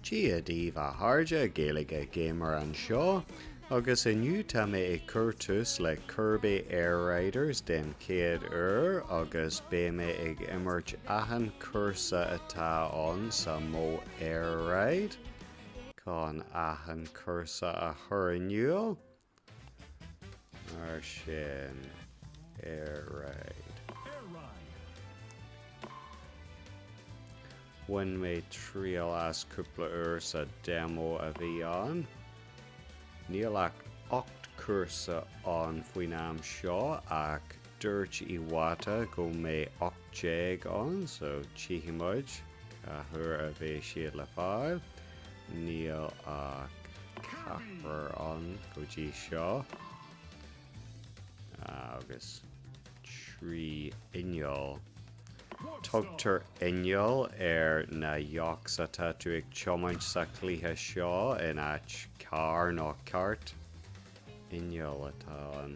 Dia daoibh a chairde, Gaeilge Gamer anseo, agus inniu tá mé ag cur tús le Kirby Air Riders den chéad uair agus beidh mé ag imirt achan cúrsa atá ann sa modh Air Ride chun achan cúrsa a chur in iúl. Mar sin, Air Ride. Bhain mé triail as cúpla uair sa demo a bhí ann. Níl ach 8 cúrsa ann faoin am seo ach dúirt Iwata go mbeidh 18 ann so tchífidh muid cá huair a bheidh siad le fáil. Níl ach ceathrar ann go dtí seo agus 3 inneall. Tugtar inneall ar na yokes atá tú ag tiomáint sa chluiche seo in áit carr nó cart. Inneall atá ann.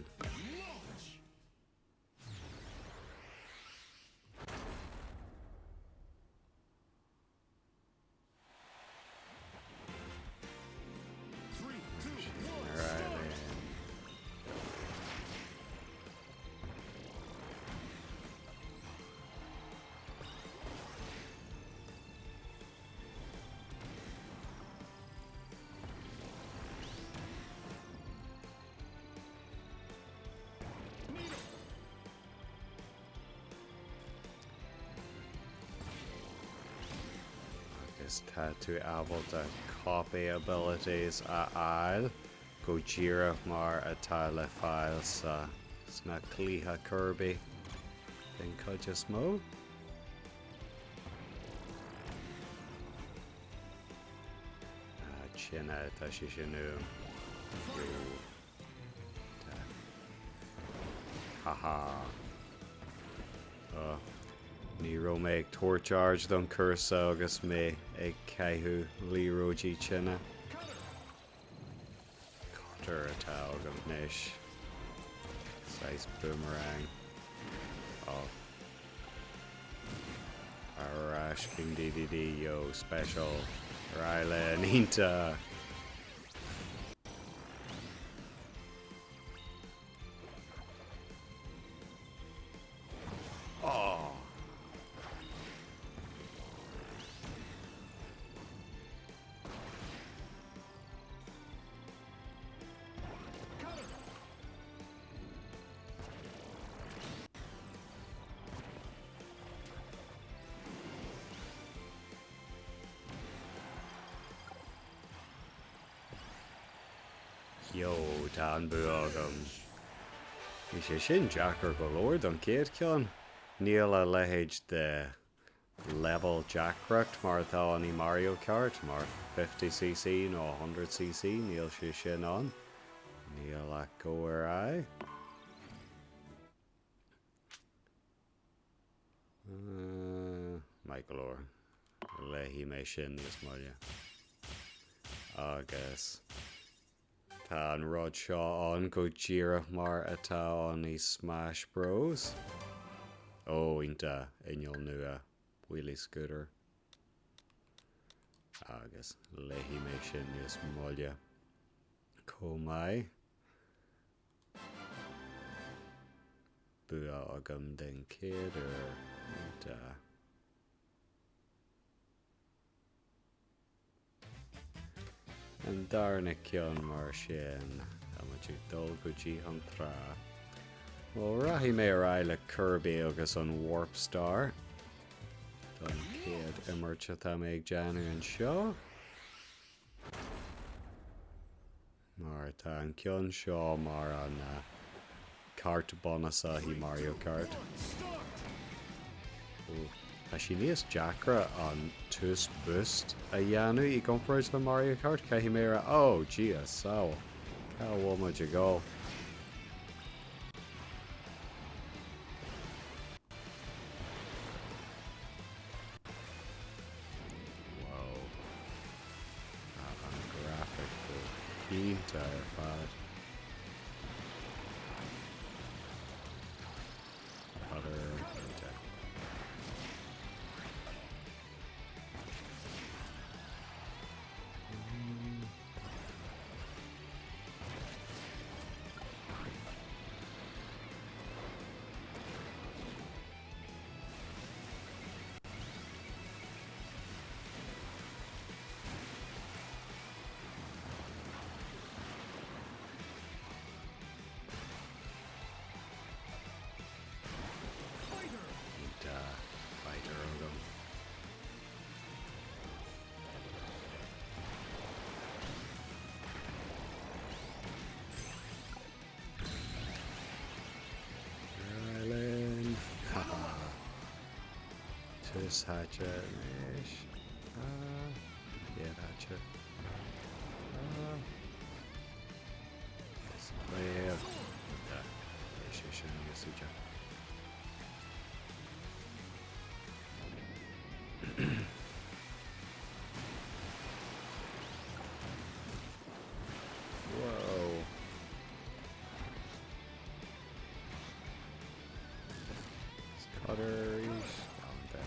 Agus tá tú ábalta copy abilities a fháil go díreach mar atá le fáil sa sna cluichí Kirby den chuid is mó. Tine, tá sé sin uaim. Haha. Ní raibh mé ag tabhairt aird don cúrsa agus mé ag caitheamh liathróidí tine. Cutter atá agam anois. Saghas boomerang. Oh. Ar ais King Dedede yo special. Ar aghaidh linn, iontach! Oh! Yo, tá an bua agam. Bhí sé sin deacair go leor don chéad cheann. Níl a leithéid de leibhéal deacracht mar atá ann i Mario Kart, mar 50cc nó 100cc, níl sé sin ann. Níl ach go ar aghaidh. Maith go leor. Léifidh mé sin níos moille. Agus tá an rud seo ann go díreach mar atá ann i Smash Bros. Ó, iontach, inneall nua, Wheelie Scooter. Agus léifidh mé sin níos moille chomh maith. Bua agam den chéad uair. Iontach. An darna ceann mar sin. Tá muid ag dul go dtí an trá. Bhuel, rachaidh mé ar aghaidh le Kirby agus an Warp Star don chéad imirt atá mé ag déanamh anseo. Mar tá an ceann seo mar an cart bunúsach i Mario Kart. Tá sé níos deacra an tús boost a dhéanamh i gcomparáid le Mario Kart, caithfidh mé a rá. Oh, Dia sábháil. Cá bhfuil muid ag dul? Wow. Tá an grafaic go hiontach ar fad. Cutter iontach. Tús áite anois. Chéad áite. Is baol. Beidh sé sin níos úide. Whoa. Cutter arís. Galánta.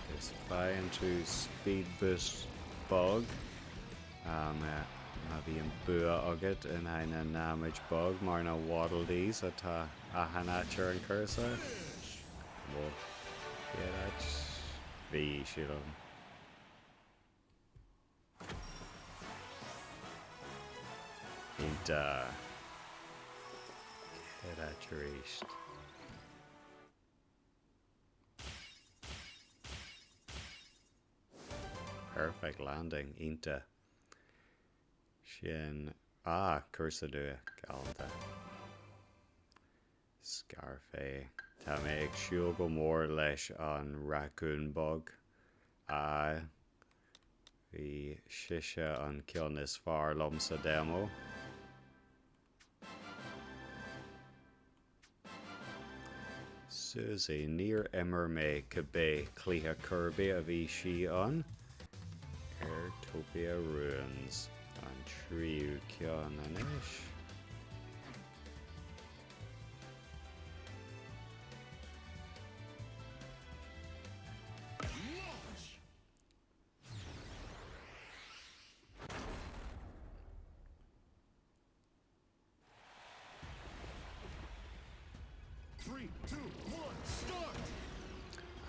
Agus faigheann tú speed boost bog má bhíonn bua agat in aghaidh na namhaid bog mar na Waddle Dees atá achan áit ar an cúrsa. Bhuel, chéad áit? Bhí, sílim. Iontach. Céad áit arís. Perfect landing. Iontach. Sin, ah, cúrsa nua. Galánta. Scarf é. Tá mé ag siúl go mór leis an racún bog. Ah, bhí sise an ceann is fearr liom sa demo. Susie, níor imir mé cibé cluiche Kirby a bhí sí ann. Airtopia Ruins, an tríú ceann anois.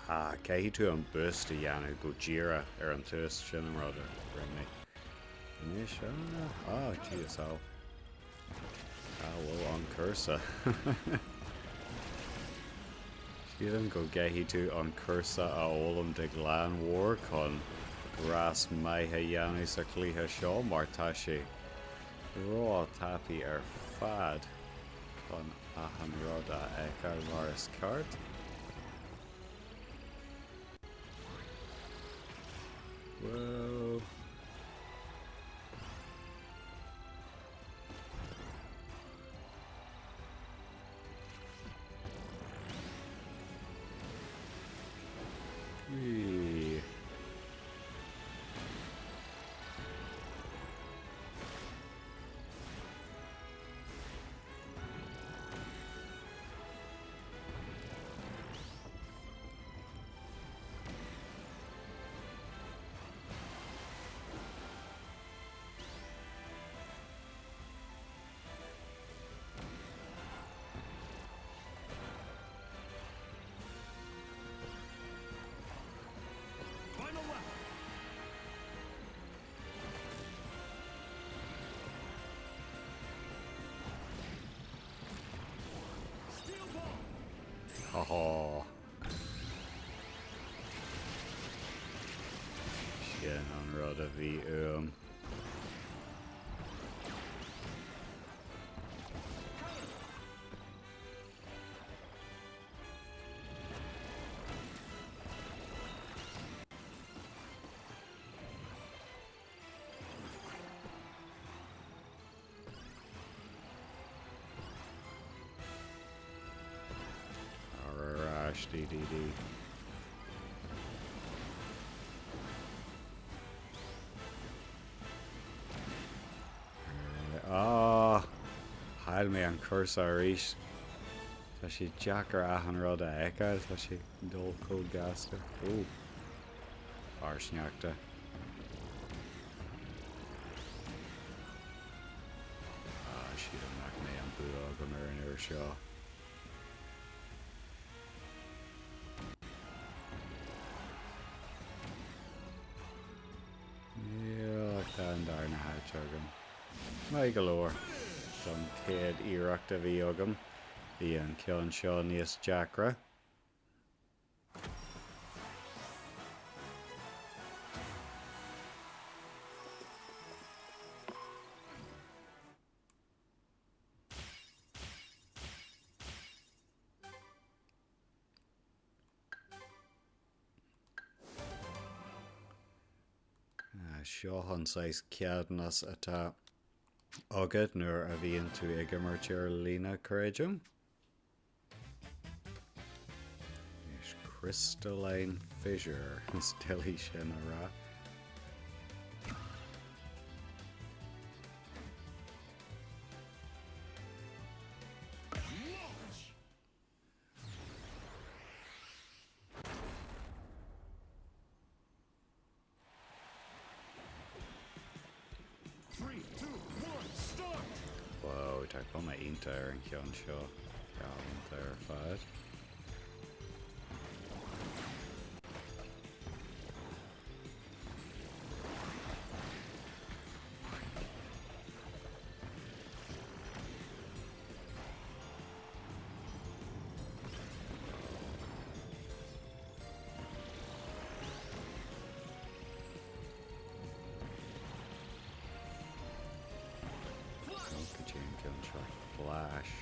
Ah, caithfidh tú an boost a dhéanamh go díreach ar an tús, sin an rud a rinne mé. Anois, ah, ah, GSL. Cá bhfuil an cúrsa? Sílim go gcaithfidh tú an cúrsa a fhoghlaim de ghlan mhór chun rás maith a dhéanamh sa chluiche seo mar tá sé ró-tapaidh ar fad chun achan rud a fheiceáil mar is ceart. Whoa. Whee. Haha. Sin an rud a bhí uaim. Ar ais, DDD. Ah! Chaill mé an cúrsa arís. Tá sé deacair achan rud a fheiceáil, tá sé ag dul chomh gasta. Ó! Fear sneachta. Ah, sílim nach mbeidh an bua agam ar an uair seo. faighte agam. Maith go leor. Don chéad iarracht a bhí agam, bhí an ceann seo níos deacra. Seo an saghas ceadúnas atá agat nuair a bhíonn tú ag imirt ar líne, creidim. Anois, Crystalline Fissure, is doiligh sin a rá. Wow, tá cuma iontach ar an cheann seo. Galánta ar fad. Go dtí an ceann seo. Flash.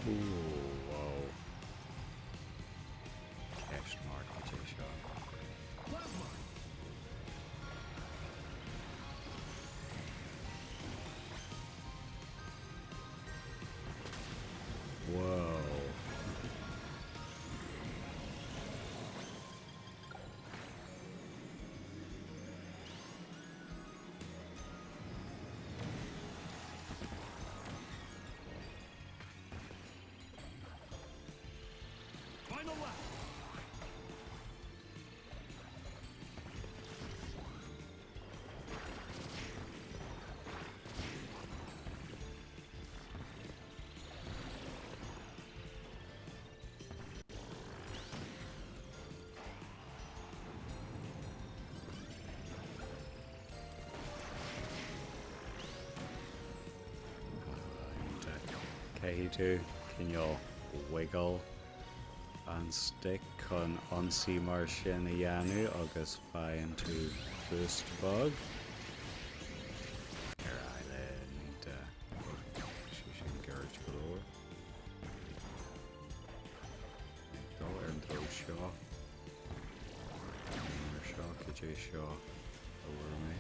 Ooh, wow. Ceist mar cad é seo. Whoa. Final lap. Caithfidh tú cineál wiggle an stick chun ionsaí mar sin a dhéanamh agus faigheann tú boost bog. Ar aghaidh linn, iontach. Sé sin gairid go leor. Ag dul ar an treo seo. Ar seo, cad é seo a bhfuair mé?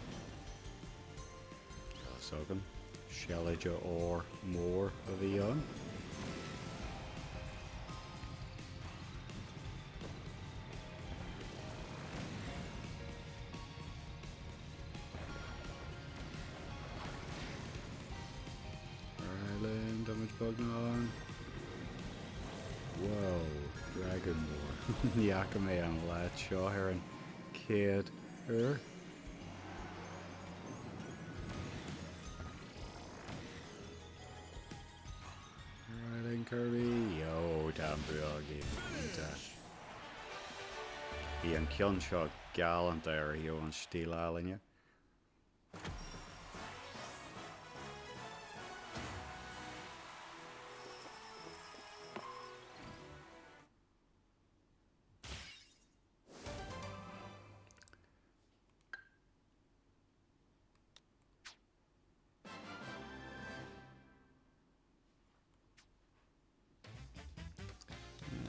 Tá fhios agam. Seilide ór mór a bhí ann. Ar aghaidh linn, tá muid beagnach ann. Wow, dragan mór. Ní fhaca mé an leaid seo ar an chéad uair. Ar aghaidh linn Kirby! Yo, tá an bua againn. Iontach. Bhí an ceann seo galánta ar thaobh an stíl ealaíne.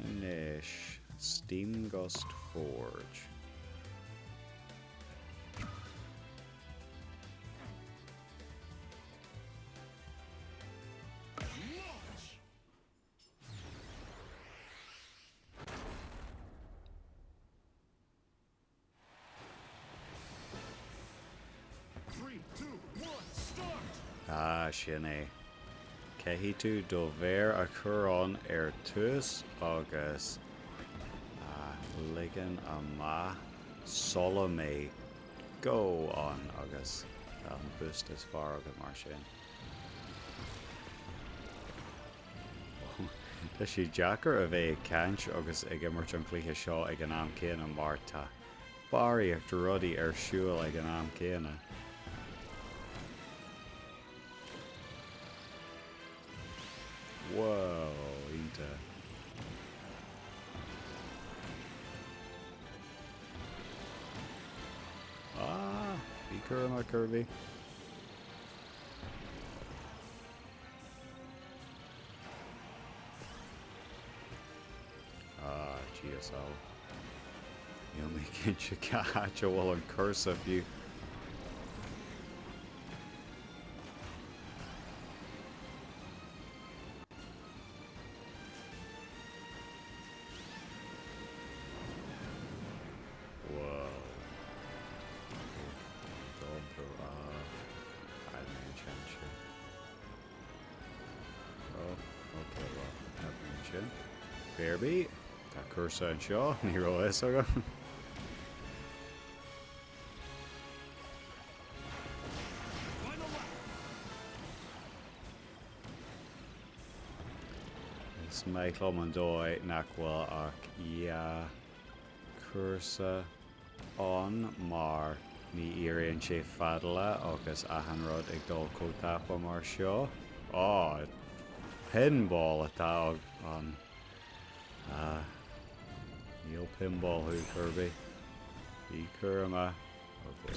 Anois, Steamgust Forge. Ah, sin é. Caithfidh tú do mhéar a chur ann ar tús agus a ligean amach sula mbeidh Go ann agus tá an boost is fearr agat mar sin. Tá sé deacair a bheith ag caint agus ag imirt an chluiche seo ag an am céanna mar tá barraíocht rudaí ar siúl ag an am céanna. Wow, iontach. Ah, bí cúramach Kirby. Ah, GSL. Níl mé cinnte cá háit a bhfuil an cúrsa fiú. Whoa. Dul through ah, chaill mé an ceann sin. Oh, ok, well, theip mé ansin. Kirby, tá cúrsa anseo, ní raibh a fhios agam. Is maith liom an dóigh nach bhfuil ach dhá chúrsa ann mar ní éiríonn sé fadálach agus achan rud ag dul chomh tapa mar seo. Á, pinball atá ann. Ah, níl pinball thú, Kirby. Bí cúramach. Ok.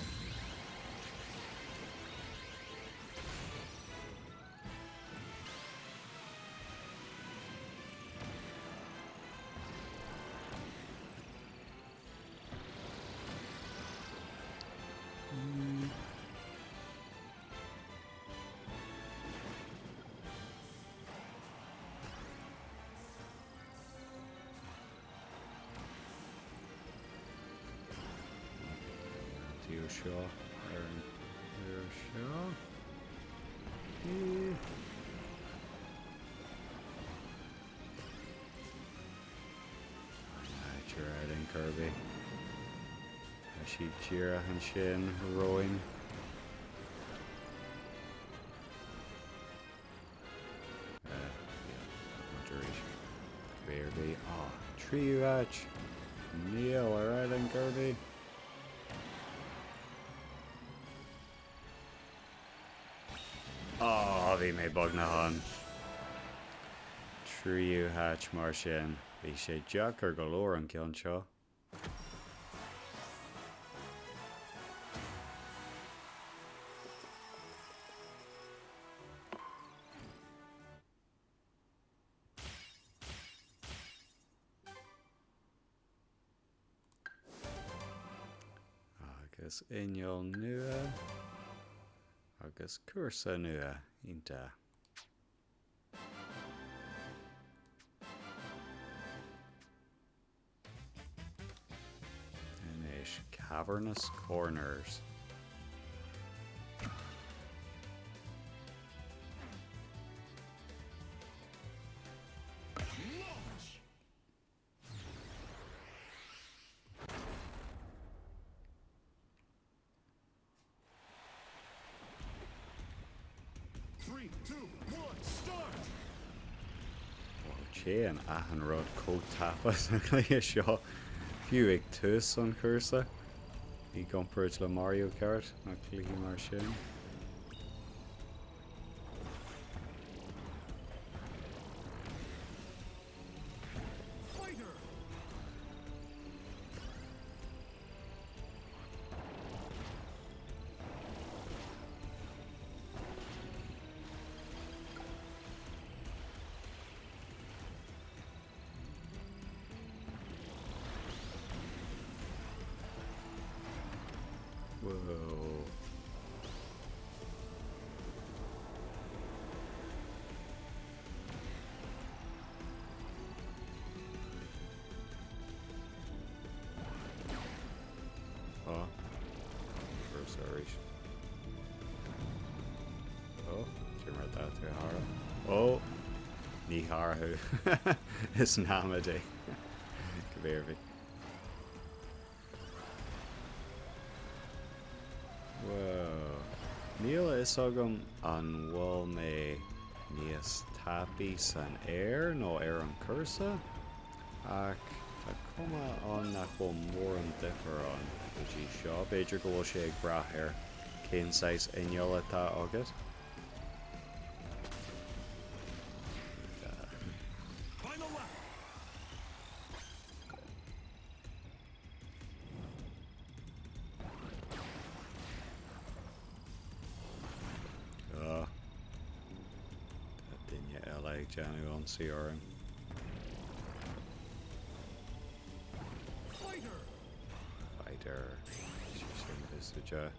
Taobh seo ar an ar seo. Ar aghaidh linn Kirby. Tá siad díreach ansin romhainn. Kirby. Á, tríú háit! Níl, ar aghaidh linn Kirby. Á, bhí mé beagnach ann. Tríú háit mar sin. Bhí sé deacair go leor an ceann seo. Agus inneall nua agus cúrsa nua, iontach. Anois, Cavernous Corners. Téann achan rud chomh tapa sa chluiche seo, fiú ag tús an chúrsa, i gcomparáid le Mario Kart nó cluichí mar sin. Whoa. Ó. Cúrsa arís. Ó, Cé mar atá tú, a chara? Ó! Ní chara thú. Is namhaid é. Cibé ar bith. Whoa. Níl a fhios agam an bhfuil mé níos tapaí san aer nó ar an cúrsa, ach tá cuma ann nach bhfuil mórán difear ann go dtí seo. B'fhéidir go bhfuil sé ag brath ar cén saghas inneall atá agat. Final lap. Tá duine eile ag déanamh ionsaí orm. Fighter. Fighter. Sin úsáideach.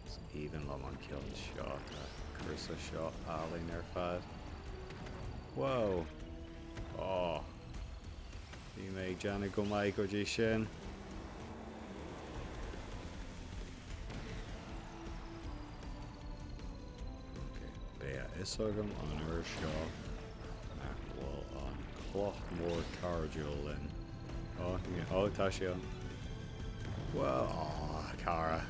Is aoibhinn liom an ceann seo, tá cúrsa seo álainn ar fad. Whoa! Ó! Bhí mé ag déanamh go maith go dtí sin. Ok, beidh a fhios agam an uair seo nach bhfuil an cloch mór cairdiúil linn. Ó, ó, tá sé ann. Whoa, aw, cara.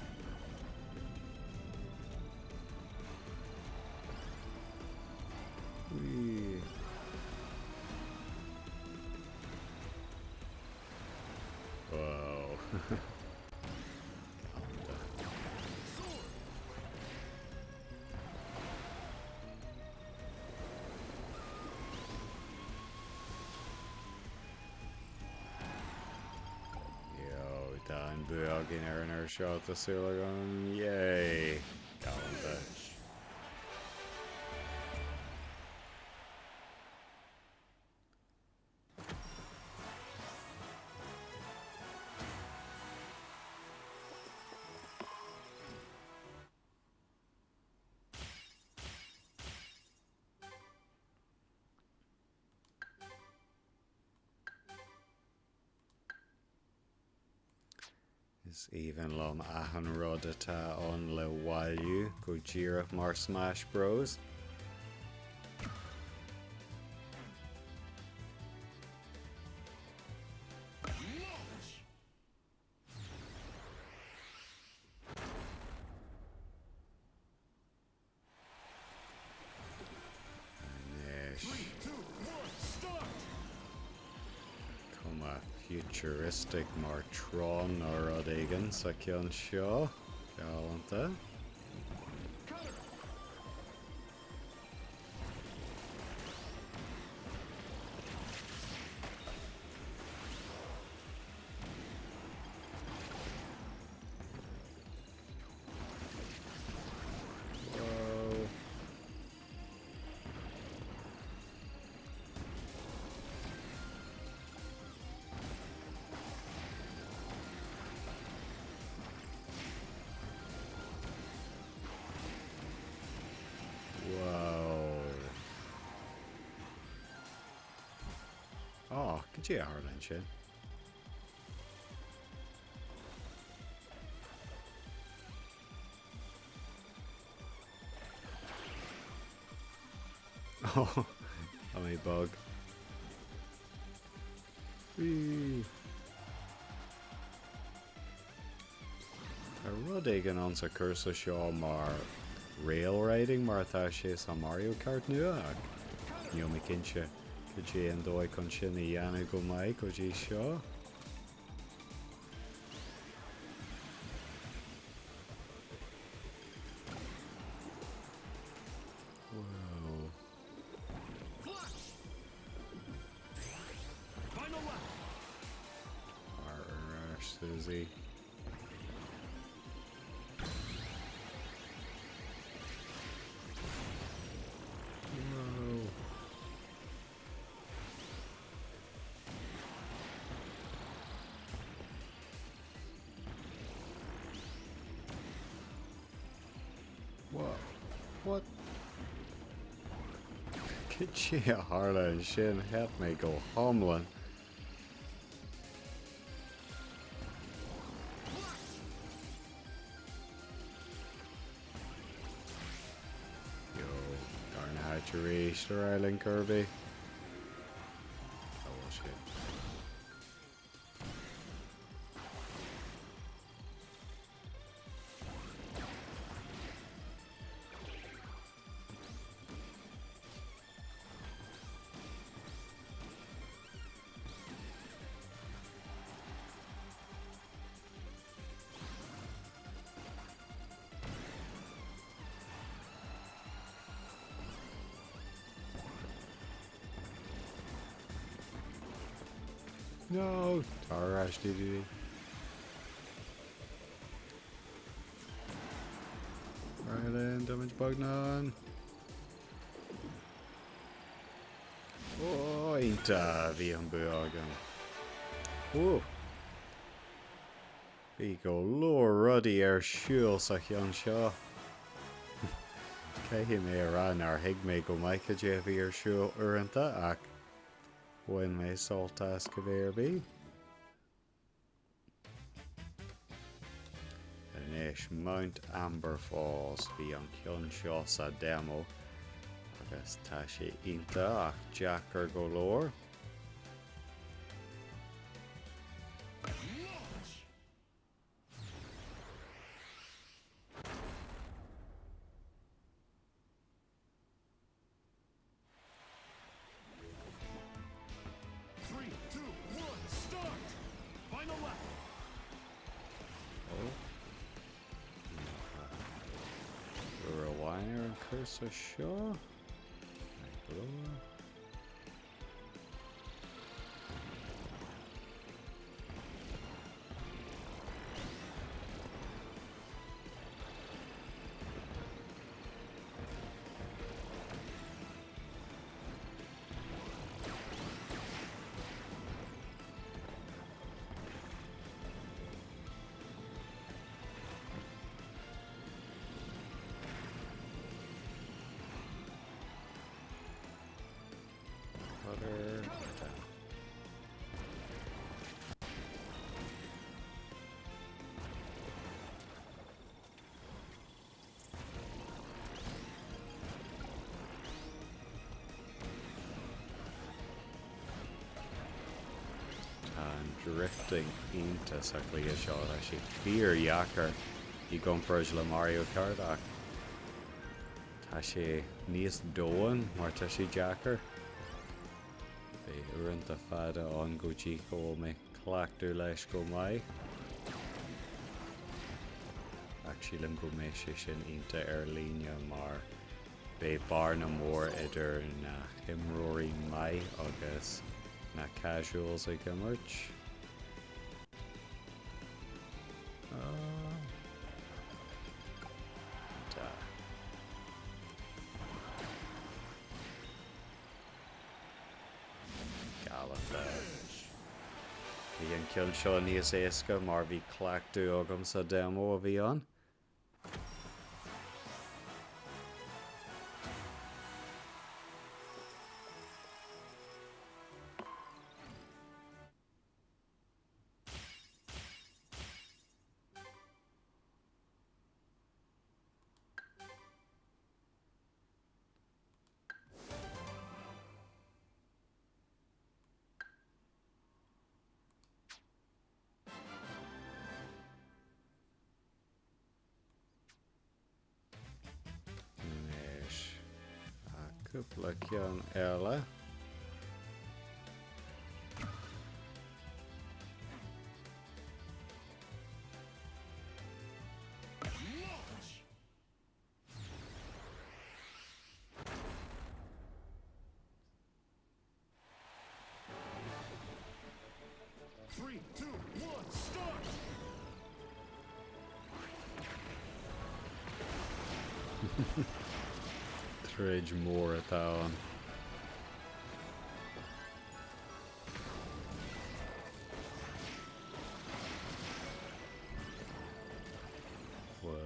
Whee. Whoa. Galánta. Yo, tá an bua againn ar an uair seo, tá súil agam. Yay! Galánta. Is aoibhinn liom achan rud atá ann le bhailiú, go díreach mar Smash Bros. Launch! Anois. Cuma futuristic mar Tron nó rud éigin sa ceann seo. Galánta. Whoa. Whoa. Oh, cad é a tharla ansin? Oh, tá mé bog. Whee! Tá rud éigin ann sa cúrsa seo mar rail riding mar atá sé sa Mario Kart nua ach níl mé cinnte cad é an dóigh chun sin a dhéanamh go maith go dtí seo. Whoa. Final lap. Ar ais, Susie. Whoa. What? What? Cad é a tharla ansin? Theip mé go hiomlán. thart arís ar aghaidh linn Kirby. Cá bhfuil sé? No! Tar ar ais, DDD. Ireland, táimid beagnach. Ó, iontach, bhí an bua agam. Ó! Bhí go leor rudaí ar siúl sa cheann seo. Caithfidh mé a rá nár thuig mé go maith cad é a bhí ar siúl uaireanta ach bhain mé sult as cibé ar bith. Anois, Mount Amber Falls, bhí an ceann seo sa demo agus tá sé iontach ach deacair go leor. Launch! 3, 2, 1, start! Final lap. Ó. Uair amháin ar an cúrsa seo. Go leor. Butter. Tá an drifting iontach sa chluiche seo, tá sé fíordheacair i gcomparáid le Mario Kart ach tá sé níos domhain mar tá sé deacair. Beidh uaireanta fada ann go dtí go bhfuil mé cleachtadh leis go maith. Ach sílim go mbeidh sé sin iontach ar líne mar beidh bearna mór idir na himreoirí maith agus na casuals ag imirt. Tá. Galánta. Bhí an ceann seo níos éasca mar bhí cleachtadh agam sa demo a bhí ann. Anois, cúpla ceann eile. Launch! 3, 2, 1, start! Troid mór atá ann. Whoa.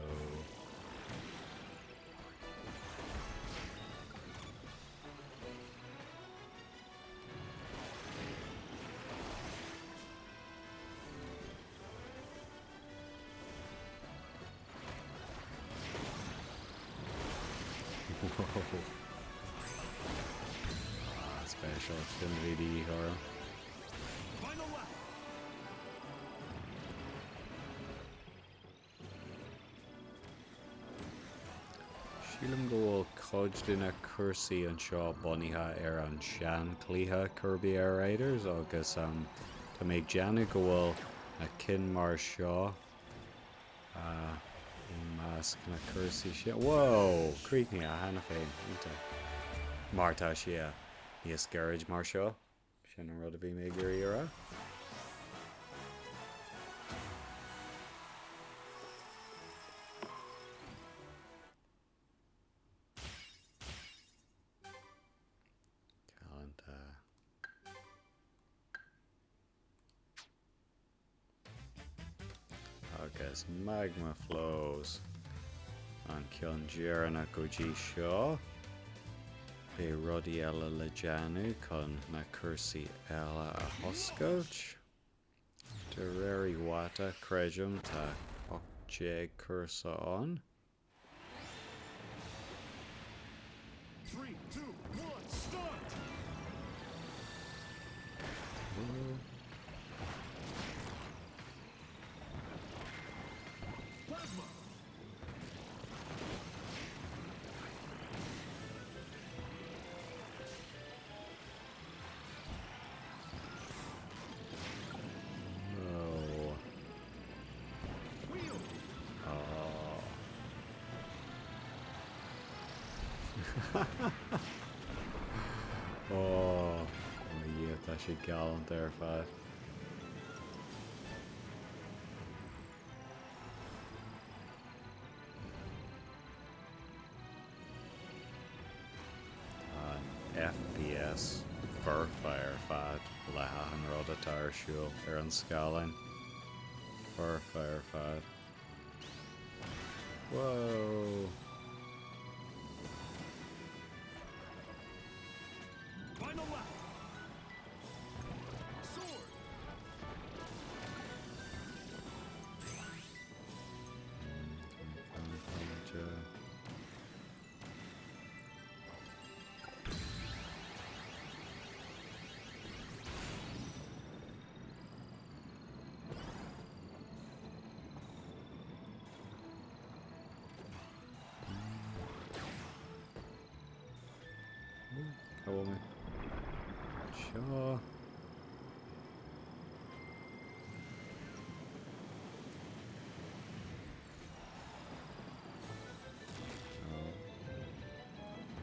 Whoa. speisialta, sin a bhí de dhíth orm. Final lap. Sílim go bhfuil cuid de na cúrsaí anseo bunaithe ar an sean-chluiche Kirby Air Riders agus tá mé ag déanamh go bhfuil na cinn mar seo i measc na cúrsaí sin. Whoa! Críochnaithe cheana féin. Iontach. Mar tá sé níos gairid mar seo. Sin an rud a bhí mé ag iarraidh a rá. Galánta. Agus Magma Flows an ceann deireanach go dtí seo. Beidh rudaí eile le déanamh chun na cúrsaí eile a oscailt. De réir Iwata, creidim, tá 18 cúrsa ann. 3, 2, 1, start! Plasma! Oh. Wheel! Oh. Oh, mo Dhia, tá sé galánta ar fad. Tá an FPS foirfe ar fad le hachan rud atá ar siúl ar an scáileán. Foirfe ar fad. Whoa! Final lap. Sword. Cá bhfuil mé? Seo.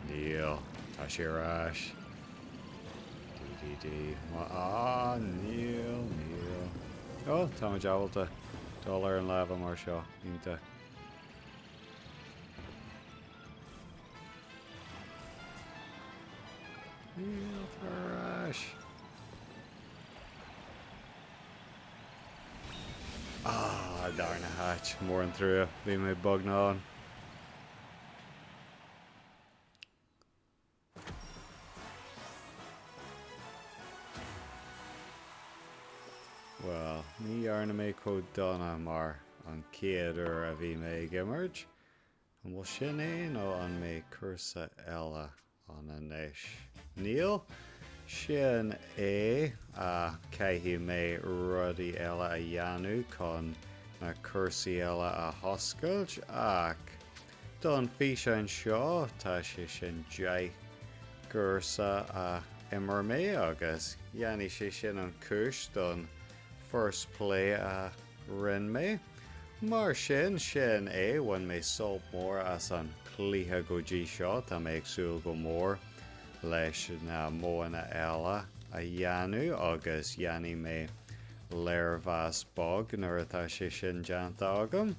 Níl. Tá sé ar ais. D, D, D. Ah, níl, níl. Ó, tá muid ábalta dul ar an lava mar seo. Iontach. Níl, tá ar ais. Ah, darna háit. Mór an trua. Bhí mé beagnach ann. Bhuel, ní dhearna mé chomh dona mar an chéad uair a bhí mé ag imirt. An bhfuil sin é nó an mbeidh cúrsa eile ann anois? Níl? Sin é, caithfidh mé rudaí eile a dhéanamh chun na cúrsaí eile a oscailt ach don físeán seo tá sé sin 10 gcúrsa a imir mé agus dhéanfaidh sé sin an cúis don first play a rinne mé. Mar sin, sin é, bhain mé sult mór as an chluiche go dtí seo, tá mé ag súil go mór leis na modhanna eile a dhéanamh agus dhéanfaidh mé léirmheas beag nuair atá sé sin déanta agam.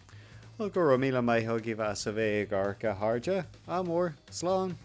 Bhuel, go raibh míle maith agaibh as a bheith ag amharc, a chairde. Ádh mór, slán!